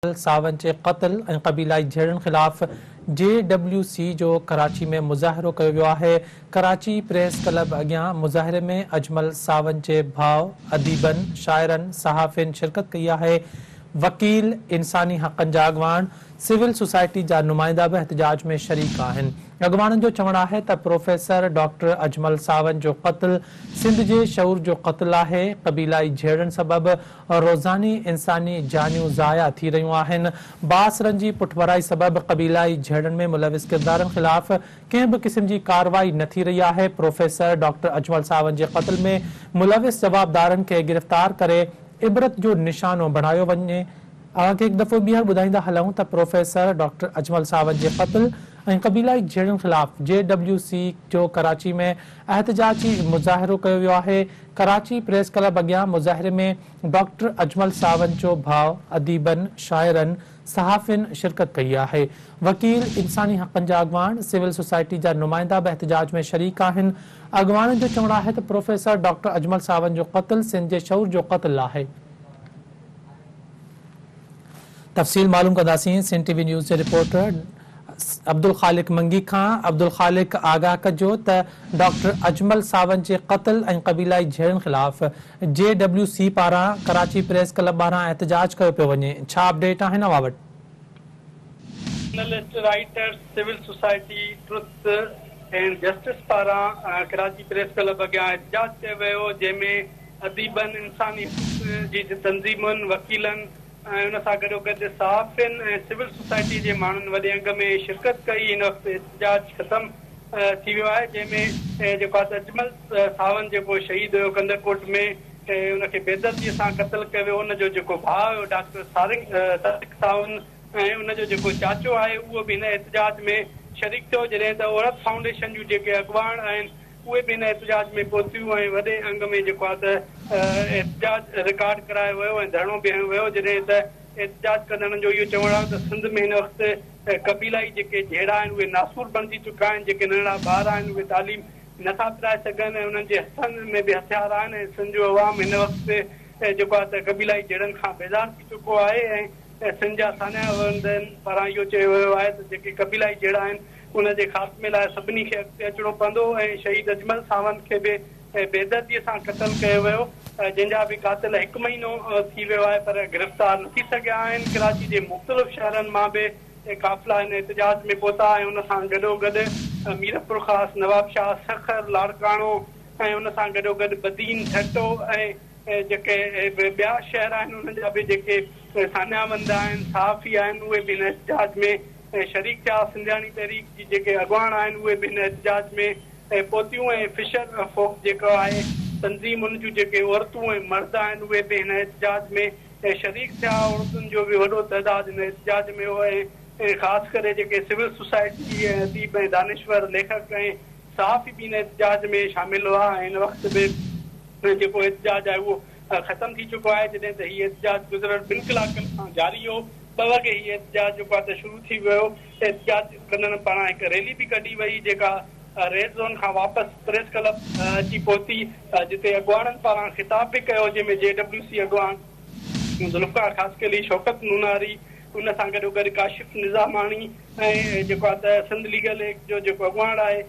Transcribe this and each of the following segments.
ساوند جي قتل ۽ قبيلائي جهيڙن خلاف جي ڊبليو سي جو ڪراچي ۾ مظاهرو ڪيو ويو آهي. ڪراچي پريس ڪلب اڳيان مظاهري ۾ اجمل ساوند جي ڀاء، اديبن، شاعرن، صحافين شرڪت ڪئي آهي. وڪيل، انساني حقن جا اڳواڻ، سول سوسائٽي جا نمائندا به احتجاج ۾ شريڪ آهن. اڳواڻن جو چوڻ آهي ته پروفيسر ڊاڪٽر اجمل ساوند جو قتل سنڌ جي شعور جو قتل آهي، قبيلائي جهيڙن سبب روزاني انساني جانيون ضايع ٿي رهيون آهن، بااثرن جي پٺڀرائي سبب قبيلائي جهيڙن ۾ ملوث ڪردارن خلاف ڪنهن به قسم جي ڪارروائي نه ٿي رهي آهي، پروفيسر ڊاڪٽر اجمل ساوند جي قتل ۾ ملوث جوابدارن کي گرفتار ڪري عبرت جو نشانو بڻايو وڃي. اوهان کي هڪ دفعو ٻيهر ٻڌائيندا هلون ته پروفيسر ڊاڪٽر اجمل ساوند جي قتل ۽ قبيلائي جهيڙن خلاف جي ڊبليو سي جو ڪراچي ۾ احتجاجي مظاهرو ڪيو ويو آهي، ڪراچي پريس ڪلب اڳيان مظاهري ۾ ڊاڪٽر اجمل ساوند جو ڀاء، اديبن، شاعرن، صحافين شرڪت ڪئي آهي. وڪيل، انساني حقن جا اڳواڻ، سول سوسائٽي جا نمائندا به احتجاج ۾ شريڪ آهن. اڳواڻن جو چوڻ آهي ته پروفيسر ڊاڪٽر اجمل ساوند جو قتل سنڌ جي شعور جو قتل آهي. تفصيل معلوم ڪنداسين سنڌ ٽي وي نيوز جي رپورٽر عبدالخالق منگي کان. عبدالخالق آگاهه ڪجو ته ڊاڪٽر اجمل ساوند جي قتل ۽ قبيلائي جهيڙن خلاف جي ڊبليو سي پاران ڪراچي پريس ڪلب ٻاهران احتجاج ڪيو پيو وڃي، ڇا اپڊيٽ آهن اوهان وٽ؟ Journalist, writers, civil society, truth and justice پاران ڪراچي پريس ڪلب اڳيان احتجاج ڪيو ويو، جنهن ۾ اديبن، انساني حقوق جي تنظيمن، وڪيلن ۽ ان سان گڏوگڏ صحافين ۽ سول سوسائٽي جي ماڻهن وڏي انگ ۾ شرڪت ڪئي. هن وقت احتجاج ختم ٿي ويو آهي، جنهن ۾ جيڪو آهي ته اجمل ساوند جيڪو شهيد هيو ڪنڌڪوٽ ۾ ان کي بيدردي سان قتل ڪيو ويو، ان جو جيڪو ڀاء هيو ڊاڪٽر سارنگ ساوند ۽ ان جو جيڪو چاچو آهي اهو به هن احتجاج ۾ شريڪ ٿيو، جڏهن ته عورت فائونڊيشن جون جيڪي اڳواڻ آهن اهي به هن احتجاج ۾ پهتيون ۽ وڏي انگ ۾ جيڪو آهي ته احتجاج رڪارڊ ڪرايو ويو ۽ ڌرڻو به هنيو ويو جڏهن ته احتجاج ڪندڙن جو اهو چوڻ آهي ته سنڌ ۾ هن وقت قبيلائي جيڪي جهيڙا آهن اهي ناسور بڻجي چڪا آهن جيڪي ننڍڙا ٻار آهن اهي تعليم نٿا پرائي سگهن ۽ انهن جي هٿن ۾ به هٿيار آهن ۽ سنڌ جو عوام هن وقت جيڪو آهي ته قبيلائي جهيڙن کان بيزار ٿي چڪو آهي ۽ سنڌ جا ساڃاهه وندن پاران اهو چيو ويو آهي ته جيڪي قبيلائي جهيڙا آهن ان جي خاتمي لاء سڀني کي اڳتي اچڻو پوندو ۽ شهيد اجمل ساوند کي به بيدردي سان قتل ڪيو ويو جنهن جا به قاتل هڪ مهينو ٿي ويو آهي پر گرفتار نه ٿي سگهيا آهن ڪراچي جي مختلف شهرن مان به قافلا هن احتجاج ۾ پهتا ۽ ان سان گڏوگڏ ميرپورخاص، نوابشاهه، سکر، لاڙڪاڻو ۽ ان سان گڏوگڏ بدين، ٺٽو ۽ جيڪي به ٻيا شهر آهن انهن جا به جيڪي ساڃاهه وند آهن، صحافي آهن اهي به هن احتجاج ۾ شريڪ ٿيا. سنڌياڻي تحريڪ جي جيڪي اڳواڻ آهن اهي به هن احتجاج ۾ پهتيون ۽ فشر فوڪ جيڪو آهي تنظيم ان جون جيڪي عورتون ۽ مرد آهن اهي به هن احتجاج ۾ شريڪ ٿيا. عورتن جو به وڏو تعداد هن احتجاج ۾ هو ۽ خاص ڪري جيڪي سول سوسائٽي ۽ اديب ۽ دانشور، ليکڪ ۽ صحافي به هن احتجاج ۾ شامل هئا ۽ هن وقت به جيڪو احتجاج آهي اهو ختم ٿي چڪو آهي جڏهن ته هي احتجاج گذريل ٻن ڪلاڪن کان جاري هو ٻه وڳي هي احتجاج جيڪو آهي ته شروع ٿي ويو احتجاج ڪندڙن پاران هڪ ريلي به ڪڍي وئي جيڪا ريڊ زون کان واپس پريس ڪلب اچي پهتي جتي اڳواڻن پاران خطاب به ڪيو جنهن ۾ جي ڊبليو سي اڳواڻ ذوالفقار خاصخيلي، شوڪت نوناري ان سان گڏوگڏ ڪاشف نظاماڻي ۽ جيڪو آهي ته سنڌ ليگل ايڊ جو جيڪو اڳواڻ آهي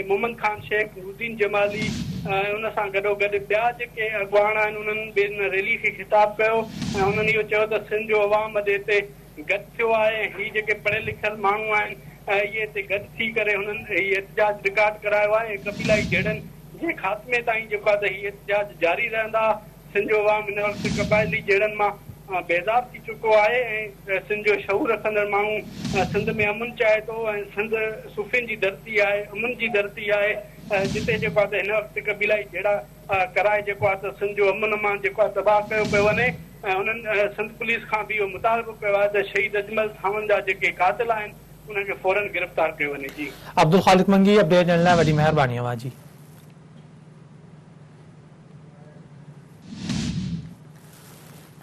محمد خان شيخ، نورالدين جمالي ۽ ان سان گڏوگڏ ٻيا جيڪي اڳواڻ آهن انهن به ان ريلي کي خطاب ڪيو ۽ انهن اهو چيو ته سنڌ جو عوام اڄ هتي گڏ ٿيو آهي ۽ هي جيڪي پڙهيل لکيل ماڻهو آهن اهي هتي گڏ ٿي ڪري هنن هي احتجاج رڪارڊ ڪرايو آهي ۽ قبيلائي جهيڙن جي خاتمي تائين جيڪو آهي ته هي احتجاج جاري رهندا. سنڌ جو عوام هن وقت قبائلي جهيڙن مان بيزار ٿي چڪو آهي ۽ سنڌ جو شعور رکندڙ ماڻهو سنڌ ۾ امن چاهي ٿو ۽ سنڌ صوفين جي ڌرتي آهي، امن جي ڌرتي آهي جتي جيڪو آهي ته هن وقت قبيلائي جهيڙا ڪرائي جيڪو آهي ته سنڌ جو امن امان جيڪو آهي تباهه ڪيو پيو وڃي ۽ هنن سنڌ پوليس کان به اهو مطالبو ڪيو آهي ته شهيد اجمل ساوند جا جيڪي قاتل آهن انهن کي فورن گرفتار ڪيو وڃي جي. عبدالخالق منگي اپڊيٽ ڏيڻ لاء وڏي مهرباني اوهان جي.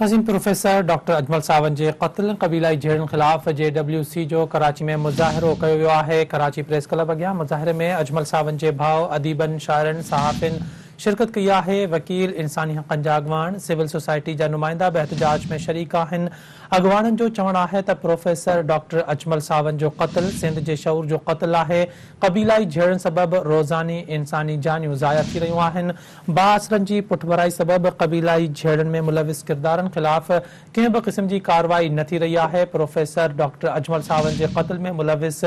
ناظرين پروفيسر ڊاڪٽر اجمل ساوند جي قتل ۽ قبيلائي جهيڙن خلاف جي ڊبليو سي جو ڪراچي ۾ مظاهرو ڪيو ويو آهي ڪراچي پريس ڪلب اڳيان مظاهري ۾ اجمل ساوند جي ڀاء اديبن شاعرن صحافين شرڪت ڪئي آهي وڪيل انساني حقن جا اڳواڻ سول سوسائٽي جا نمائندا به احتجاج ۾ شريڪ آهن. اڳواڻن جو چوڻ آهي ته پروفيسر ڊاڪٽر اجمل ساوند جو قتل سنڌ جي شعور جو قتل آهي، قبيلائي جهيڙن سبب روزاني انساني جانيون ضايع ٿي رهيون آهن، بااثرن جي پٺڀرائي سبب قبيلائي جهيڙن ۾ ملوث ڪردارن خلاف ڪنهن به قسم جي ڪارروائي نه ٿي رهي آهي، پروفيسر ڊاڪٽر اجمل ساوند جي قتل ۾ ملوث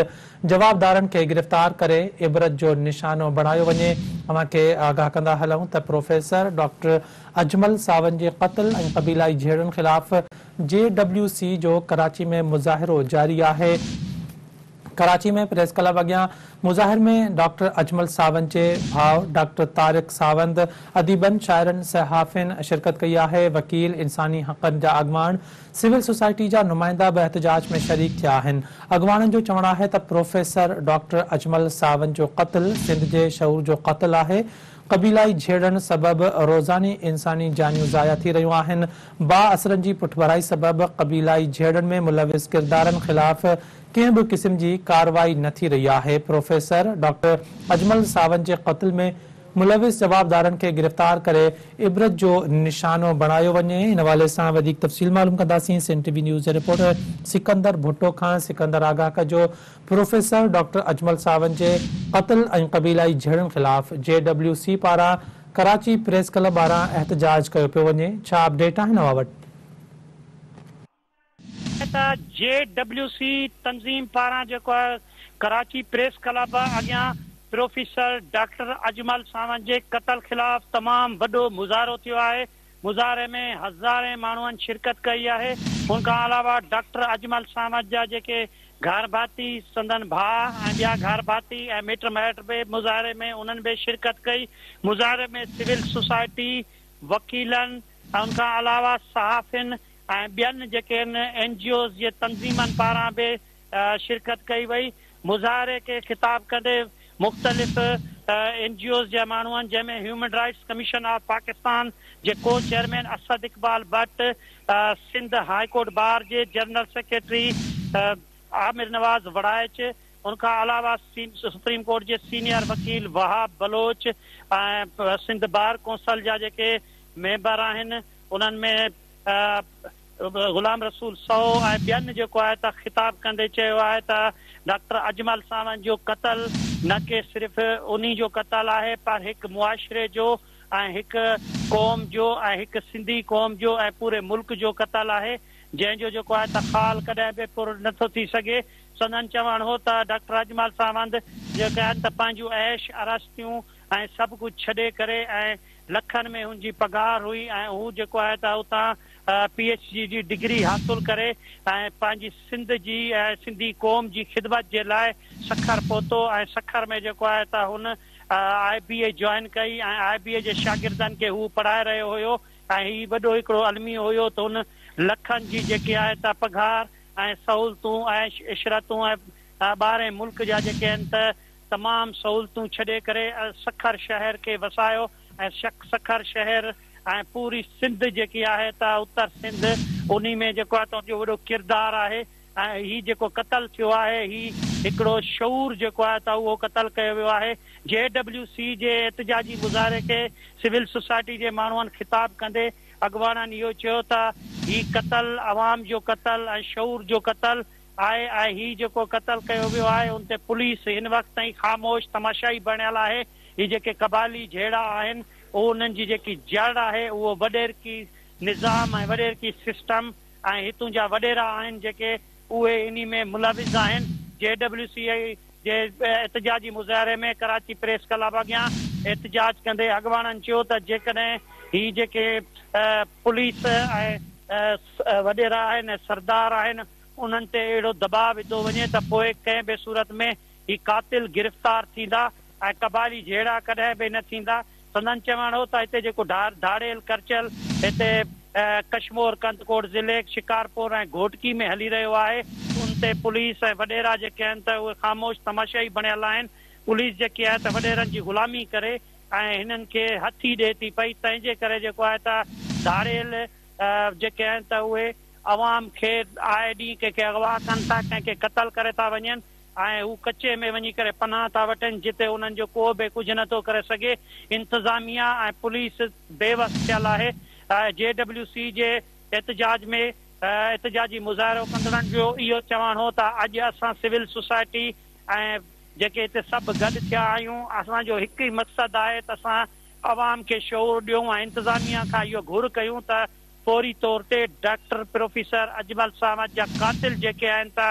جوابدارن کي گرفتار ڪري عبرت جو نشانو بڻايو وڃي. اوهان کي آگاهه ڪندا هلون ته پروفيسر ڊاڪٽر اجمل ساوند جي قتل ۽ قبيلائي جهيڙن خلاف جي ڊبليو سي جو ڪراچي ۾ مظاهرو جاري آهي. ڪراچي ۾ پريس ڪلب اڳيان مظاهري ۾ ڊاڪٽر اجمل ساوند جي ڀاء ڊاڪٽر طارق ساوند، اديبن، شاعرن، صحافين شرڪت ڪئي آهي. وڪيل، انساني حقن جا اڳواڻ، سول سوسائٽي جا نمائندا به احتجاج ۾ شريڪ ٿيا آهن. اڳواڻن جو چوڻ آهي ته پروفيسر ڊاڪٽر اجمل ساوند جو قتل سنڌ جي شعور جو قتل آهي، قبيلائي جهيڙن سبب روزاني انساني جانيون ضايع ٿي رهيون آهن، بااثرن جي پٺڀرائي سبب قبيلائي جهيڙن ۾ ملوث ڪردارن خلاف ڪنهن به قسم جي ڪارروائي نه ٿي رهي آهي، پروفيسر ڊاڪٽر اجمل ساوند جي قتل ۾ ملوث جوابدارن کي گرفتار ڪري عبرت جو نشانو بڻايو وڃي. ان حوالي سان وڌيڪ تفصيل معلوم ڪنداسين سنڌ ٽي وي نيوز جي رپورٽر سڪندر ڀٽو کان. سڪندر آگاهه ڪجو پروفيسر ڊاڪٽر اجمل ساوند جي قتل ۽ قبيلائي جهيڙن خلاف جي ڊبليو سي پاران ڪراچي پريس ڪلب ٻاهران احتجاج ڪيو پيو وڃي، ڇا اپڊيٽ آهن اوهان وٽ؟ ته جي ڊبليو سي تنظيم پاران جيڪو آهي ڪراچي پريس ڪلب اڳيان پروفيسر ڊاڪٽر اجمل ساوند جي قتل خلاف تمام وڏو مظاهرو ٿيو آهي مظاهري ۾ هزارين ماڻهن شرڪت ڪئي آهي ان کان علاوه ڊاڪٽر اجمل ساوند جا جيڪي گهر ڀاتي سندن ڀاء ۽ ٻيا گهر ڀاتي ۽ مٽ مائٽ به مظاهري ۾ انهن به شرڪت ڪئي مظاهري ۾ سول سوسائٽي وڪيلن ۽ ان کان علاوه صحافين ۽ ٻين جيڪي آهن اين جي اوز جي تنظيمن پاران به شرڪت ڪئي وئي. مظاهري کي خطاب ڪندي مختلف اين جي اوز جي ماڻهن جنهن ۾ human rights commission of Pakistan جي co chairman Asad Iqbal Butt, Sindh high court bar جي جنرل سيڪريٽري عامر نواز وڙائچ، ان کان علاوه سپريم ڪورٽ جي سينيئر وڪيل وهاب بلوچ ۽ سنڌ بار ڪونسل جا جيڪي ميمبر آهن انهن ۾ غلام رسول سهو ۽ ٻين جيڪو آهي ته خطاب ڪندي چيو آهي ته ڊاڪٽر اجمل ساوند جو قتل نه ڪي صرف انهي جو قتل آهي پر هڪ معاشري جو ۽ هڪ قوم جو ۽ هڪ سنڌي قوم جو ۽ پوري ملڪ جو قتل آهي جنهن جو جيڪو آهي ته خال ڪڏهن به پر نه ٿو ٿي سگهي سندن چوڻ هو ته ڊاڪٽر اجمل ساوند جيڪي آهن ته پنهنجون عيش آرائشون ۽ سڀ ڪجهه ڇڏي ڪري ۽ لکن ۾ هن جي پگهار هئي ۽ هو جيڪو آهي ته اتان پي ايڇ ڊي جي ڊگري حاصل ڪري ۽ پنهنجي سنڌ جي ۽ سنڌي قوم جي خدمت جي لاء سکر پهتو ۽ سکر ۾ جيڪو آهي ته هن آء بي اي جوائن ڪئي ۽ آء بي اي جي شاگردن کي هو پڙهائي رهيو هيو ۽ هي وڏو هڪڙو الميو هيو ته هن لکن جي جيڪي آهي ته پگهار ۽ سهولتون ۽ عشرتون ۽ ٻاهرين ملڪ جا جيڪي آهن ته تمام سهولتون ڇڏي ڪري سکر شهر کي وسايو ۽ سکر شهر ۽ پوري سنڌ جيڪي آهي ته اتر سنڌ انهي ۾ جيڪو آهي ته ان جو وڏو ڪردار آهي ۽ هي جيڪو قتل ٿيو آهي هي هڪڙو شعور جيڪو آهي ته اهو قتل ڪيو ويو آهي جي ڊبليو سي جي احتجاجي مظاهري کي سول سوسائٽي جي ماڻهن خطاب ڪندي اڳواڻن اهو چيو ته هي قتل عوام جو قتل ۽ شعور جو قتل آهي ۽ هي جيڪو قتل ڪيو ويو آهي ان تي پوليس هن وقت تائين خاموش تماشائي بڻيل آهي هي جيڪي قبائلي جهيڙا آهن اهو انهن جي جيڪي جڙ آهي اهو وڏيرڪي نظام ۽ وڏيرڪي سسٽم ۽ هتون جا وڏيرا آهن جيڪي اهي انهي ۾ ملوث آهن جي ڊبليو سي جي احتجاجي مظاهري ۾ ڪراچي پريس ڪلب اڳيان احتجاج ڪندي اڳواڻن چيو ته جيڪڏهن هي جيڪي پوليس ۽ وڏيرا آهن ۽ سردار آهن انهن تي اهڙو دٻاء وڌو وڃي ته پوء ڪنهن به صورت ۾ هي قاتل گرفتار ٿيندا ۽ قبائلي جهيڙا ڪڏهن به نه ٿيندا. سندن چوڻ هو ته هتي جيڪو ڌاڙيل ڪرچل هتي ڪشمور ڪنڌڪوٽ ضلعي شڪارپور ۽ گهوٽڪي ۾ هلي رهيو آهي ان تي پوليس ۽ وڏيرا جيڪي آهن ته اهي خاموش تماشائي بڻيل آهن پوليس جيڪي آهي ته وڏيرن جي غلامي ڪري ۽ هنن کي هٿي ڏئي ٿي پئي تنهن جي ڪري جيڪو آهي ته ڌاڙيل جيڪي آهن ته اهي عوام کي آئي ڏينهن ڪنهن کي اغوا ڪن ٿا، ڪنهن کي قتل ڪري ٿا وڃن ۽ هو ڪچي ۾ وڃي ڪري پناهه ٿا وٺن جتي انهن جو ڪو به ڪجهه نه ٿو ڪري سگهي. انتظاميا ۽ پوليس بيوس ٿيل آهي. جي ڊبليو سي جي احتجاج ۾ احتجاجي مظاهرو ڪندڙن جو اهو چوڻ هو ته اڄ اسان سول سوسائٽي ۽ جيڪي هتي سڀ گڏ ٿيا آهيون اسان جو هڪ ئي مقصد آهي ته اسان عوام کي شعور ڏيون ۽ انتظاميا کان اهو گهر ڪيون ته فوري طور تي ڊاڪٽر پروفيسر اجمل ساوند جا قاتل جيڪي آهن ته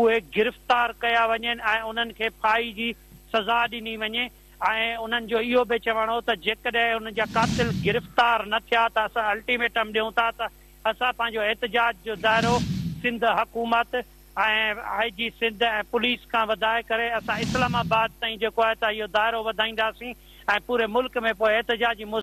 اهي گرفتار ڪيا وڃن ۽ انهن کي ڦاهي جي سزا ڏني وڃي ۽ انهن جو اهو به چوڻ هو ته جيڪڏهن انهن جا قاتل گرفتار نه ٿيا ته اسان الٽيميٽم ڏيون ٿا ته اسان پنهنجو احتجاج جو دائرو سنڌ حڪومت ۽ آء جي سنڌ ۽ پوليس کان وڌائي ڪري اسان اسلام آباد تائين جيڪو آهي ته اهو دائرو وڌائينداسين ۽ پوري ملڪ ۾ پوء احتجاجي.